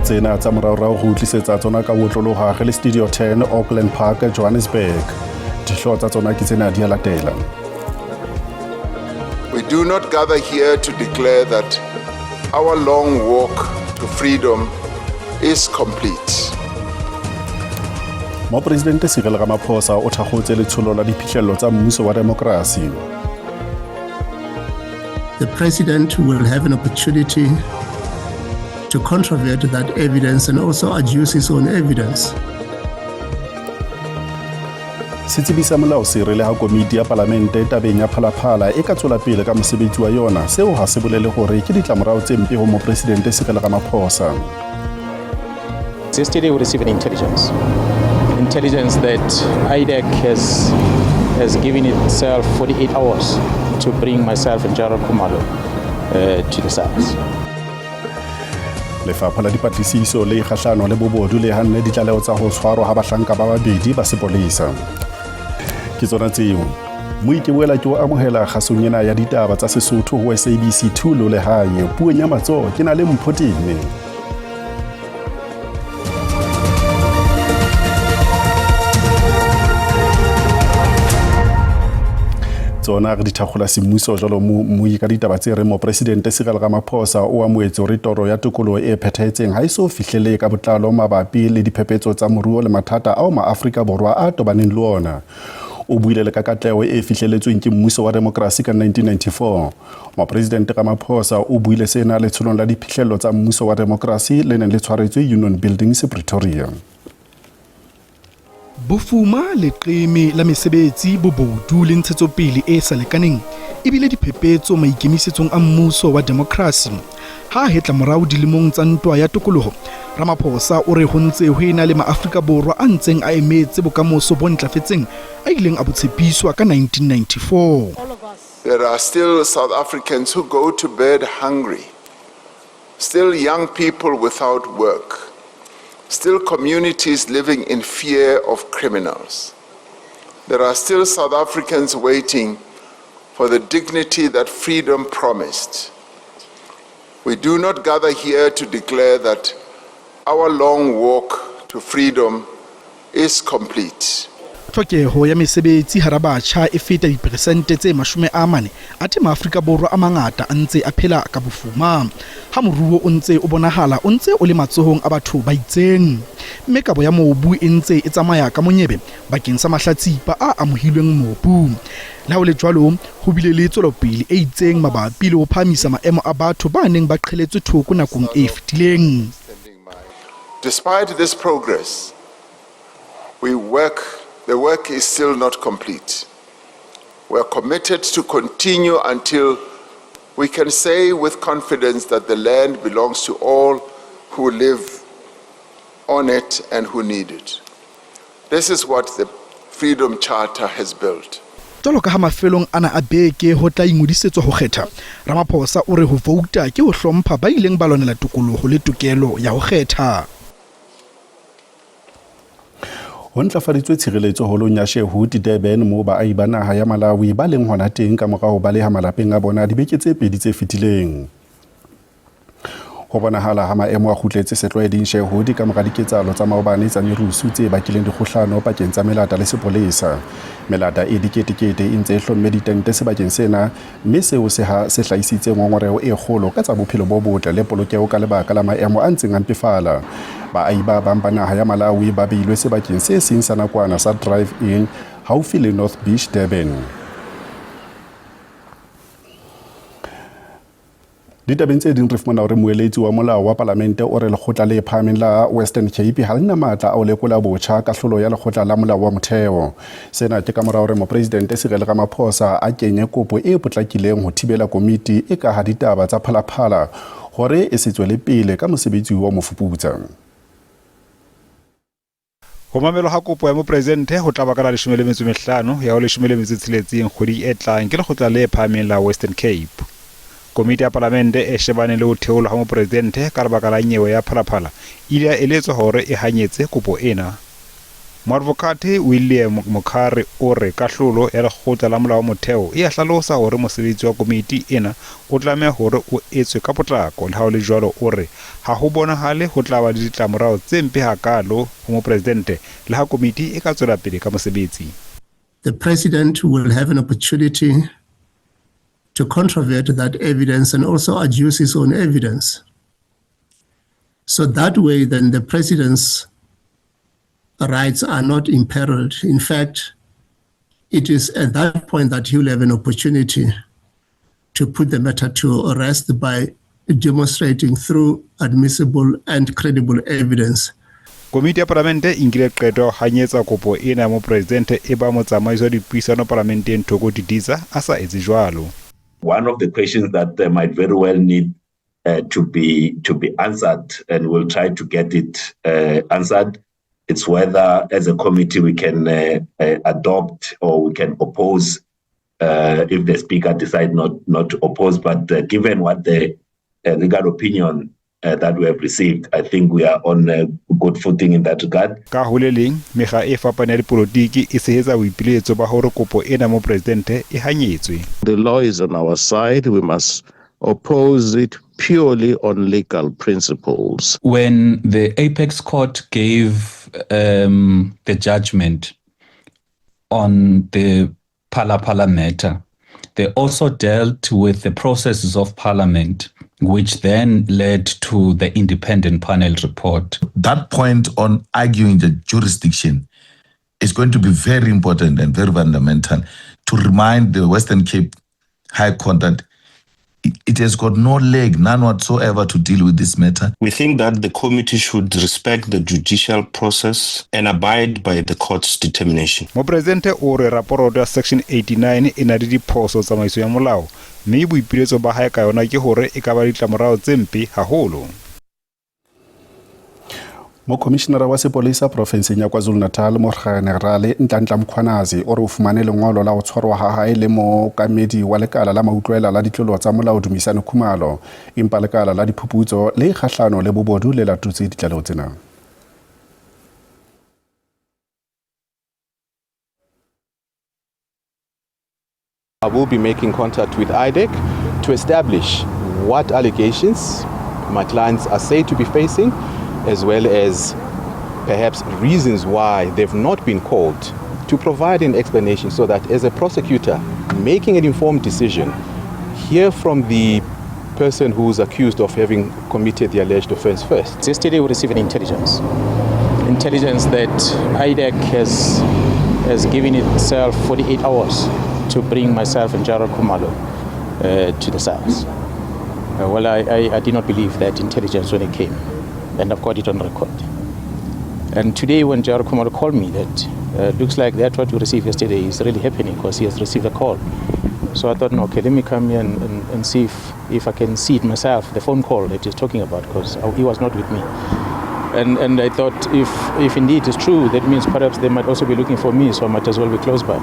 Tsena tsa moraorao go tlisetsa tsona ka otloloha re le Studio 10, Auckland Park, Johannesburg. Dihlooho tsa tsona ke tsena di a latela. We do not gather here to declare that our long walk to freedom is complete. Mopresidente Cyril Ramaphosa o thakgotse letsholo la diphihlello tsa mmuso wa demokrasi. The president will have an opportunity to controvert that evidence and also adduce his own evidence. Setsebi sa molao se re le ha komiti ya palamente tabeng ya Phalaphala e ka tswela pele ka mosebetsi wa yona, seo ha se bolele hore ke ditlamorao tse mpe ho Mopresidente Cyril Ramaphosa. Yesterday we received an intelligence that IDAC has given itself 48 hours to bring myself and General Khumalo to the cells. Lefapha la dipatlisiso le kgahlano le bobodu le hanne ditlaleho tsa ho tshwarwa ha bahlanka ba babedi ba sepolesa. Ke tsona tseo. Moi ke boela ke o amohela kgasong ena ya ditaba tsa Sesotho ho SABC 2 lo lehae. Puong ya matsoho ke na le Mpho Teme. Tsona re di thakgola semmuso jwalo mmui ka ditaba tse reng Mopresidente Cyril Ramaphosa o amohetse hore toro ya tokoloho e phethahetseng ha e so fihlele ka botlalo mabapi le diphephetso tsa moruo le mathata ao maAfrika Borwa a tobaneng le ona. O buile le ka katleho e fihleletsweng ke mmuso wa demokrasi ka 1994. Mopresidente Ramaphosa o buile sena letsholong la diphihlello tsa mmuso wa demokrasi le neng le tshwaretswe Union Buildings, Pretoria. Bofuma, leqeme la mesebetsi, bobodu le ntshetsopele e sa lekaneng ebile diphephetso maikemisetsong a mmuso wa demokrasi. Ha a hetla morao dilemong tsa ntwa ya tokoloho, Ramaphosa o re ho ntse ho ena le maAfrika Borwa a ntseng a emetse bokamoso bo ntlafetseng a ileng a bo tshepiswa ka 1994. There are still South Africans who go to bed hungry, still young people without work, still communities living in fear of criminals. There are still South Africans waiting for the dignity that freedom promised. We do not gather here to declare that our long walk to freedom is complete. Tlhokeho ya mesebetsi hara batjha e feta diperesente tse 40, athe maAfrika Borwa a mangata a ntse a phela ka bofuma. Ha moruo o ntse o bonahala o ntse o le matsohong a batho ba itseng, mme kabo ya mobu e ntse e tsamaya ka monyebe bakeng sa mahlatsipa a amohilweng mobu. Le ha ho le jwalo, ho bile le tswelopele e itseng mabapi le ho phahamisa maemo a batho ba neng ba qheletswe thoko nakong e fetileng. Despite this progress, the work is still not complete. We are committed to continue until we can say with confidence that the land belongs to all who live on it and who need it. This is what the Freedom Charter has built. Jwalo ka ha mafelong ana a beke ho tla ingodisetswa ho kgetha, Ramaphosa o re ho vouta ke ho hlompha ba ileng ba lwanela tokoloho le tokelo ya ho kgetha. Ho ntlafaditswe tshireletso holong ya Shehuti Durban moo baahi ba naha ya Malawi ba leng hona teng ka mora ho baleha malapeng a bona dibeke tse pedi tse fetileng. Ho bonahala ha maemo a kgutletse setlwaeding Shehodi ka mora diketsahalo tsa maobane tsa merusu tse bakileng dikgohlano pakeng tsa melata le sepolesa. Melata e diketekete e ntse e hlomme ditente sebakeng sena, mme seo se ha se hlahisitse ngongoreho e kgolo ka tsa bophelo bo botle le polokeho ka lebaka la maemo a ntseng a mpefala. Baahi ba bang ba naha ya Malawi ba beilwe sebakeng se seng sa nakwana sa Drive-In haufi le North Beach, Durban. Ditabeng tse ding re fumana hore moeletsi wa molao wa palamente o re lekgotla le phahameng la Western Cape ha le na matla a ho lekola botjha kahlolo ya lekgotla la molao wa motheo. Sena ke ka mora hore mopresidente Cyril Ramaphosa a kenye kopo e potlakileng ho thibela komiti e ka ha ditaba tsa Phalaphala hore e se tswele pele ka mosebetsi wa mofuputsa. Ho mamelwa ha kopo ya mopresidente ho tla ba ka la 15 ya ho 16 kgweding e tlang ke lekgotla le phahameng la Western Cape. Komiti ya palamente e shebaneng le ho theolwa ha mopresidente ka lebaka la nyewe ya Phalaphala e ile ya eletswa hore e hanyetse kopo ena. Moadvokate William Mokhari o re kahlolo ya lekgotla la molao wa motheo e a hlalosa hore mosebetsi wa komiti ena o tlameha hore o etswe ka potlako. Le ha ho le jwalo, o re ha ho bonahale ho tla ba le ditlamorao tse mpe hakaalo ho mopresidente le ha komiti e ka tswela pele ka mosebetsi. The president will have an opportunity to controvert that evidence and also adduce his own evidence. So that way, then, the president's rights are not imperiled. In fact, it is at that point that he will have an opportunity to put the matter to rest by demonstrating through admissible and credible evidence. Komiti ya Palamente e nkile qeto ya ho hanyetsa kopo ena ya mopresidente e ba motsamaisi wa dipuisano palamenteng Thoko Didiza a sa etse jwalo. One of the questions that might very well need to be answered, and we'll try to get it answered, it's whether as a committee we can adopt or we can oppose if the speaker decide not to oppose. But given what the legal opinion that we have received, I think we are on a good footing in that regard. Ka ho le leng, mekga e fapaneng ya dipolotiki e tshehetsa boipiletso ba hore kopo ena ya mopresidente e hanyetswe. The law is on our side. We must oppose it purely on legal principles. When the Apex Court gave the judgment on the Phala Phala matter, they also dealt with the processes of parliament, which then led to the independent panel report. That point on arguing the jurisdiction is going to be very important and very fundamental to remind the Western Cape High Court that it has got no leg, none whatsoever, to deal with this matter. We think that the committee should respect the judicial process and abide by the court's determination. Mopresidente o re raporoto ya Section 89 e na le diphoso tsamaisong ya molao mme boipiletso ba hae ka yona ke hore e ka ba ditlamorao tse mpe haholo. Mokhomishenara wa sepolesa profenseng ya KwaZulu-Natal, Mokgenerale Nhlanhla Mkhwanazi, o re o fumane lengolo la ho tshwarwa ha hae le mookamedi wa lekala la mautlwela la ditlolo tsa molao Dumisani Khumalo, empa lekala la diphuputso le kgahlano le bobodu le latotse ditlaleho tsena. I will be making contact with IDAC to establish what allegations my clients are said to be facing, as well as perhaps reasons why they've not been called, to provide an explanation so that as a prosecutor making an informed decision, hear from the person who's accused of having committed the alleged offense first. Yesterday we received an intelligence that IDAC has given itself 48 hours to bring myself and Gerald Khumalo to the cells. Well, I did not believe that intelligence when it came, and I've got it on record. And today when Gerald Khumalo called me that looks like that what you received yesterday is really happening, because he has received a call. So I thought, no, okay, let me come here and see if I can see it myself, the phone call that he's talking about, because he was not with me. And I thought if indeed it's true, that means perhaps they might also be looking for me, so I might as well be close by.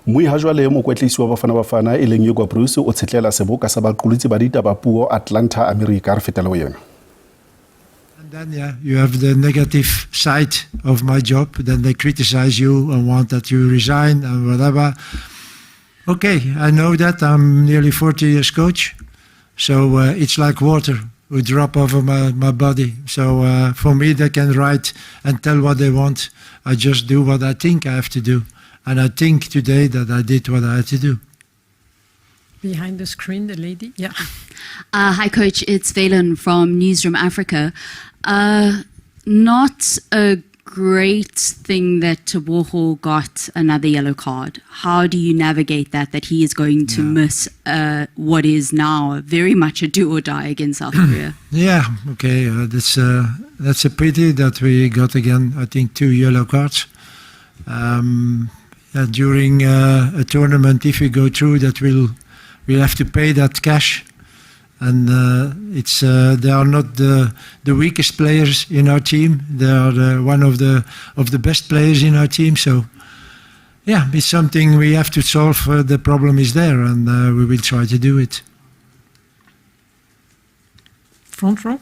Mmui ha jwale mokwetlisi wa Bafana Bafana e leng Hugo Broos o tshetlela seboka sa baqolotsi ba ditaba puo Atlanta, America. Re fetela ho yena. And then, yeah, you have the negative side of my job. Then they criticize you and want that you resign and whatever. Okay, I know that. I'm nearly 40 years coach. So it's like water who drop over my body. So for me, they can write and tell what they want. I just do what I think I have to do. And I think today that I did what I had to do. Behind the screen, the lady. Yeah. Hi, Coach. It's Valen from Newsroom Africa. Not a great thing that Teboho got another yellow card. How do you navigate that, that he is going to miss what is now very much a do or die against South Korea? Yeah, okay. That's a pity that we got again, I think, two yellow cards. Yeah, during a tournament, if we go through, that we'll have to pay that cash. And it's they are not the weakest players in our team. They are one of the best players in our team. So, yeah, it's something we have to solve. The problem is there, and we will try to do it. Front row.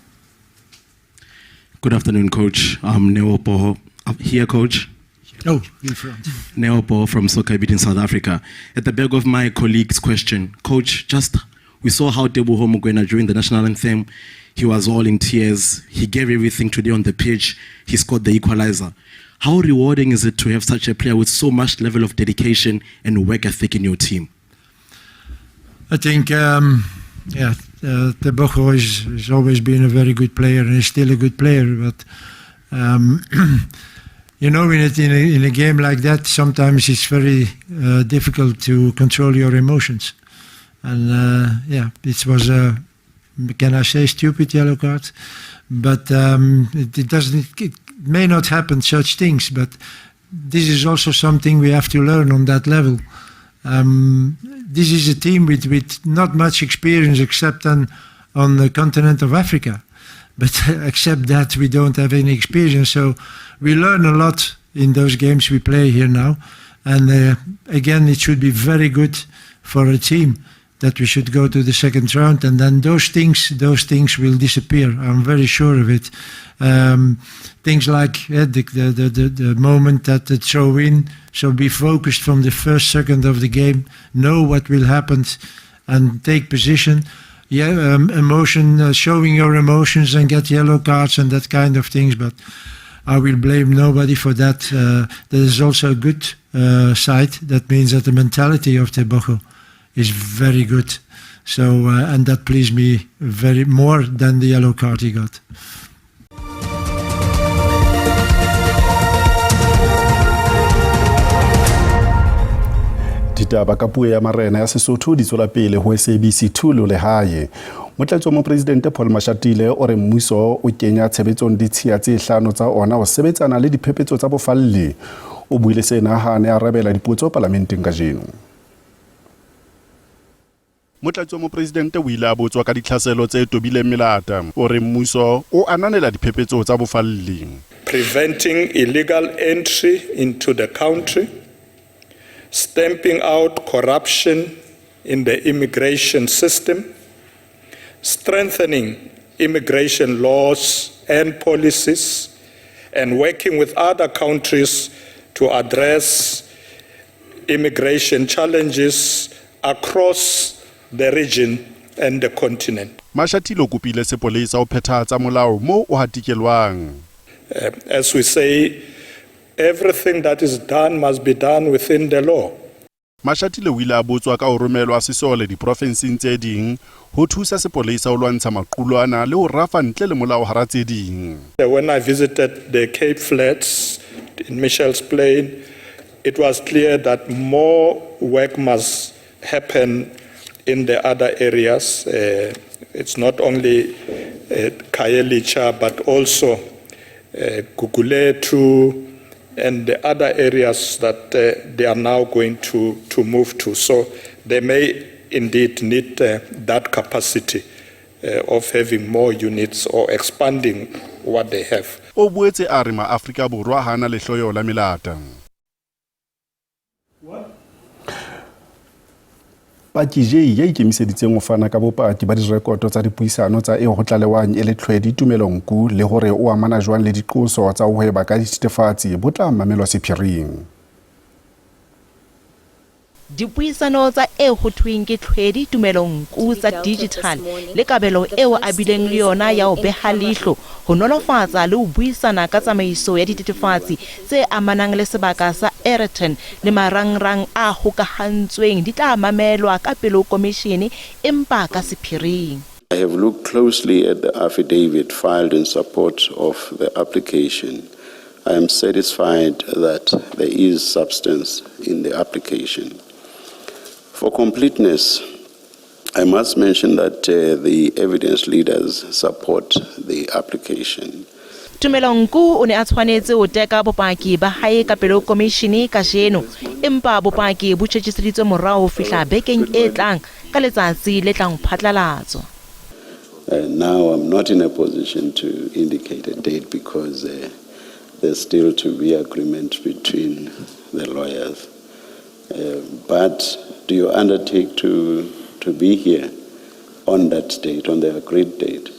Good afternoon, Coach. I'm Neo Poho. I'm here, Coach. Oh, in front. Neo Poho from Soccer Beat in South Africa. At the back of my colleague's question, Coach, just we saw how Teboho Mokoena during the national anthem, he was all in tears. He gave everything today on the pitch. He scored the equalizer. How rewarding is it to have such a player with so much level of dedication and work ethic in your team? I think, Teboho has always been a very good player and is still a good player. But, in a game like that, sometimes it's very difficult to control your emotions. And, it was a, can I say, stupid yellow card? But it doesn't, it may not happen such things, but this is also something we have to learn on that level. This is a team with not much experience except on the continent of Africa. But except that we don't have any experience. So we learn a lot in those games we play here now. And again, it should be very good for a team that we should go to the second round, and then those things will disappear. I'm very sure of it. Things like the moment that the throw in, so be focused from the first second of the game, know what will happen, and take position. Emotion, showing your emotions and get yellow cards and that kind of things. But I will blame nobody for that. There is also a good side. That means that the mentality of Teboho is very good. So, and that pleased me very more than the yellow card he got. Ditaba ka puo ya marena ya Sesotho di tswela pele ho SABC 2 lo lehae. Motlatsi wa Mopresidente Paul Mashatile o re mmuso o kenya tshebetsong ditshiya tse hlano tsa ona ho sebetsana le diphephetso tsa bofalli. O buile sena ha a ne a arabela dipotso palamenteng kajeno. Motlatsi wa Mopresidente o ile a botswa ka ditlhaselo tse tobileng melata. O re mmuso o ananela diphephetso tsa bofalli. Preventing illegal entry into the country, stamping out corruption in the immigration system, strengthening immigration laws and policies, and working with other countries to address immigration challenges across the region and the continent. Mashatile o kopile sepolesa ho phethahatsa molao moo o hatikelwang. As we say, everything that is done must be done within the law. Mashatile o ile a botswa ka ho romelwa sesole diprofenseng tse ding ho thusa sepolesa ho lwantsha maqulwana le ho rafa ntle le molao hara tse ding. When I visited the Cape Flats in Mitchells Plain, it was clear that more work must happen in the other areas. It's not only Khayelitsha, but also Gugulethu and the other areas that they are now going to move to. So they may indeed need that capacity of having more units or expanding what they have. O boetse a re maAfrika Borwa ha ana lehloyo la melata. Paki J ya ikemiseditseng ho fana ka bopaki ba direkoto tsa dipuisano tsa eo ho tlalewang e le Tlhwedi Tumelo Nku le hore o amana jwang le diqoso tsa ho hweba ka dithethefatsi bo tla mamelwa sephiring. Dipuisano tsa eo ho thweng ke Tlhwedi Tumelo Nku tsa digital le kabelo eo a bileng le yona ya ho beha leihlo ho nolofatsa le ho buisana ka tsamaiso ya dithethefatsi tse amanang le sebaka sa Aeroton le marangrang a hokahantsweng di tla mamelwa ka pele ho komishene empa ka sephiring. I have looked closely at the affidavit filed in support of the application. I am satisfied that there is substance in the application. For completeness, I must mention that the evidence leaders support the application. Tumelo Nku o ne a tshwanetse ho teka bopaki ba hae ka pele ho komishene kajeno, empa bopaki bo tjhetjhiseditswe morao ho fihla bekeng e tlang ka letsatsi le tlang phatlalatswa. Now I'm not in a position to indicate a date because there's still to be agreement between the lawyers. But do you undertake to be here on that date, on the agreed date?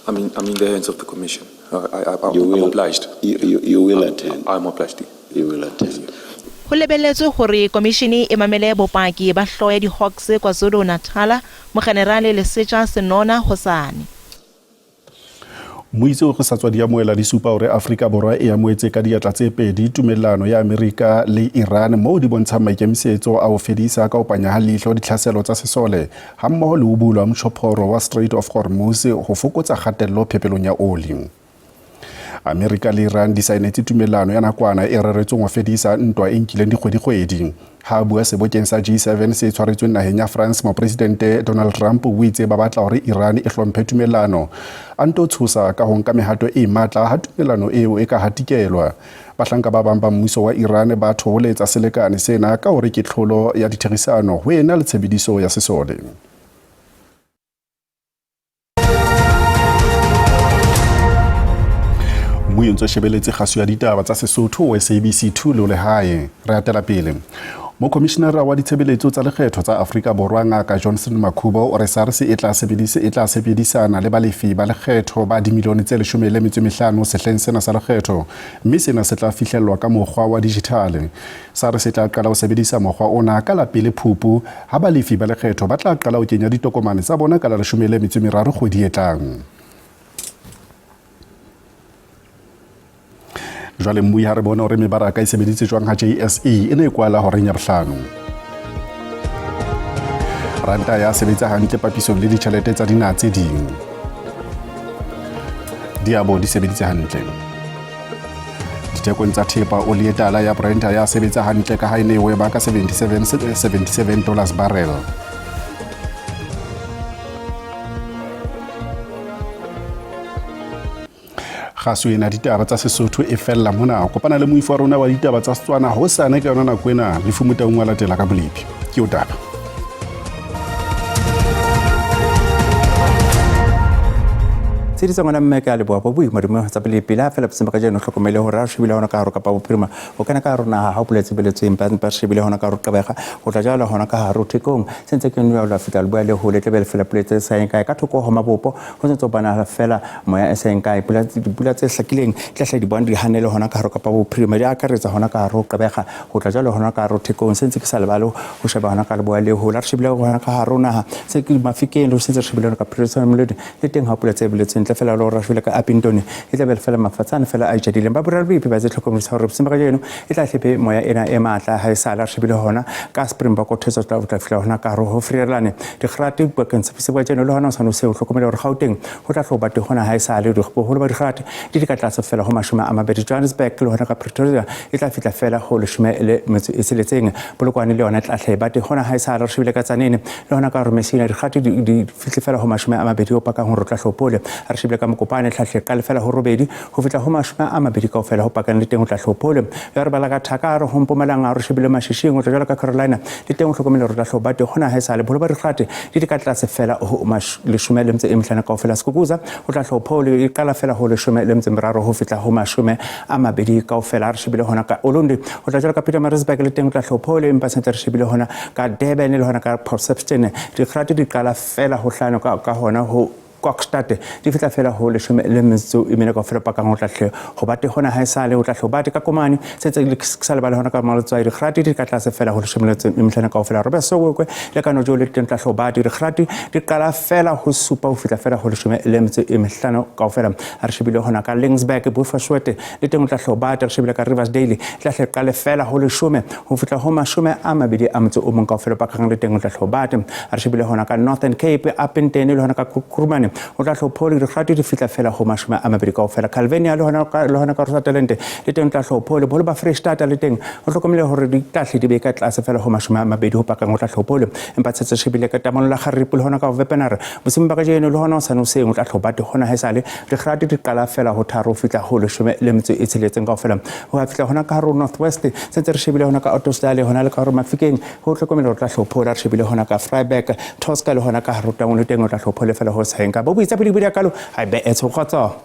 I'm in the hands of the commission. I'm obliged. You will attend. I'm obliged. You will attend. Ho lebelletswe hore komishini e mamele bopaki ba hlooho ya di-Hawks KwaZulu-Natal, Mokgenerale Lesetja Senona hosane. Moitse o re sa tswa di amohela di supa hore Afrika Borwa e amohetse ka diatla tse pedi tumellano ya Amerika le Iran moo di bontshang maikemisetso a ho fedisa ka ho panya ha leihlo ditlhaselo tsa sesole hammoho le ho bulwa motjhophoro wa Strait of Hormuz ho fokotsa kgatello phepelong ya oli. Amerika le Iran di saenetse tumellano ya nakwana e reretsweng ho fedisa ntwa e nkileng dikgwedikgwedi. Ha a bua sebokeng sa G7 se tshwaretsweng naheng ya France, Mopresidente Donald Trump o itse ba batla hore Iran e hlomphe tumellano. A nto tshosa ka ho nka mehato e matla ha tumellano eo e ka hatikelwa. Bahlanka ba bang ba mmuso wa Iran ba thoholetsa selekane sena ka hore ke tlholo ya ditherisano ho ena le tshebediso ya sesole. Mmui o ntso shebeletse kgaso ya ditaba tsa Sesotho ho SABC 2 le lehae. Re atela pele. Mokomishinara wa ditshebeletso tsa lekgetho tsa Afrika Borwa Ngaka Johnson Makhubo o re SARS e tla sebedisana le balefi ba lekgetho ba dimilione tse 15 sehleng sena sa lekgetho, mme sena se tla fihlellwa ka mokgwa wa dijithale. SARS e tla qala ho sebedisa mokgwa ona ka la pele Phupu, ha balefi ba lekgetho ba tla qala ho kenya ditokomane tsa bona ka la 13 kgwedi e tlang. Jwale mmui ha re bone hore mebaraka e sebeditse jwang ha JSE e ne e kwala horeng ya bohlano. Ranta ya sebetsa hantle papisong le ditjhelete tsa dinaha tse ding. Diabo di sebeditse hantle. Dithekong tsa thepa oli e tala ya Brent ya sebetsa hantle ka ha e ne e weba ka $77 barrel. Kgaso ena ditaba tsa Sesotho e fella mona. Kopana le moifo wa rona wa ditaba tsa Setswana hosane ka yona nako ena. Lefu Motaung wa latela ka bolepi. Ke o taba. Tshedisa ngwana mme ka leboha bo boima dumo tsa pele pele ha fela botsemba kajeno hlokomele hore a shebile hona ka hare kapa bophirima o kana ka rona ha o pula tshebeletseng ba shebile hona ka hare qabega ho tla jalo hona ka hare thekong sentse ke nwa la fita le bua le hole tlebe fela pula tse sa eng kae ka thoko ho mabopo ho sentse bana fela moya e sa eng kae pula dipula tse hlakileng tla hla di bona di hanele hona ka hare kapa bophirima di akaretsa hona ka hare qabega ho tla jalo hona ka hare thekong sentse ke sa lebale ho sheba hona ka le bua le hole re shebile hona ka hare naha se ke mafikeng le sentse re shebile hona ka Pretoria Molodi le teng ha pula tse beletseng ntle fela le hore shebile ka Upington e tla be fela mafatsane fela a ijadileng ba boraro boipi ba tse tlhokomedisa hore boseng ba kajeno e tla hlepe moya ena e matla ha e sala re shebile hona ka Springbok o tla tla fihla hona ka hare ho Freelane dikgrate bakeng sa boseng ba kajeno le hona o sane o se o hlokomele hore Gauteng ho tla hloba teng hona ha e sale boholo ba dikgrate di ka tlase fela ho 20 Johannesburg le hona ka Pretoria e tla fihla fela ho 16 Polokwane le yona e tla hle ba teng hona ha e sale re shebile ka Tsanene le hona ka Romesina dikgrate di fihle fela ho 20 o pakang hore o tla hlopole re shebile ka Mokopane tlhahle ka lefela ho 8 ho fihla ho 20 kaofela ho pakang le teng ho tla hlopole ya re bala ka thaka re ho Mpumalanga re shebile Mashishing ho tla jwalo ka Carolina le teng ho hlokomele hore tla hloba teng hona ha e sale boholo ba dikgate di ka tlase fela ho 15 kaofela Skukuza ho tla hlopole e qala fela ho 13 ho fihla ho 20 kaofela re shebile hona ka Olundi ho tla jwalo ka Pietermaritzburg le teng ho tla hlopole empa sentse re shebile hona ka Durban le hona ka Port Shepstone dikgate di qala fela ho hlano ka hona ho Kokstad di fihla fela ho 14 kaofela pakang ho tla hle ho bate hona ha e sale ho tla hle ho bate ka Komane sentse le sa lebale hona ka Maletswai dikgrate di ka tlase fela ho 15 kaofela Robert Sobukwe le ka Nojo le teng tla hle ho bate dikgrate di qala fela ho 7 ho fihla fela ho 15 kaofela re shebile hona ka Lingsburg Buffelshoek le teng ho tla hle ho bate re shebile ka Riversdale tla hle qale fela ho 10 ho fihla ho 21 kaofela pakang le teng ho tla hle ho bate re shebile hona ka Northern Cape Upington le hona ka Kurumane o tla hlopho le dikgate di fihla fela ho 20 kaofela Calvinia le hona ka Rosatalente le teng tla hlopho le boholo ba Freestata le teng o hlokomele hore di tlahle di be ka tlase fela ho 20 ho pakang ho tla hlopho le empa tshetse shebile ka Tamolo la Garipo le hona ka Wepener boseng ba kajeno le hona o sane o seng o tla hloba te hona ha esale dikgate di qala fela ho 3 ho fihla ho 16 kaofela ho fihla hona ka hare North West sentse re shebile hona ka Ottosdal hona le ka hare Mafikeng ho hlokomele hore tla hlopho la re shebile hona ka Vryburg Tosca le hona ka hare Taung le teng o tla hlopho le fela ho saeng ka bo boitsa pele kalo ha be etso khotso.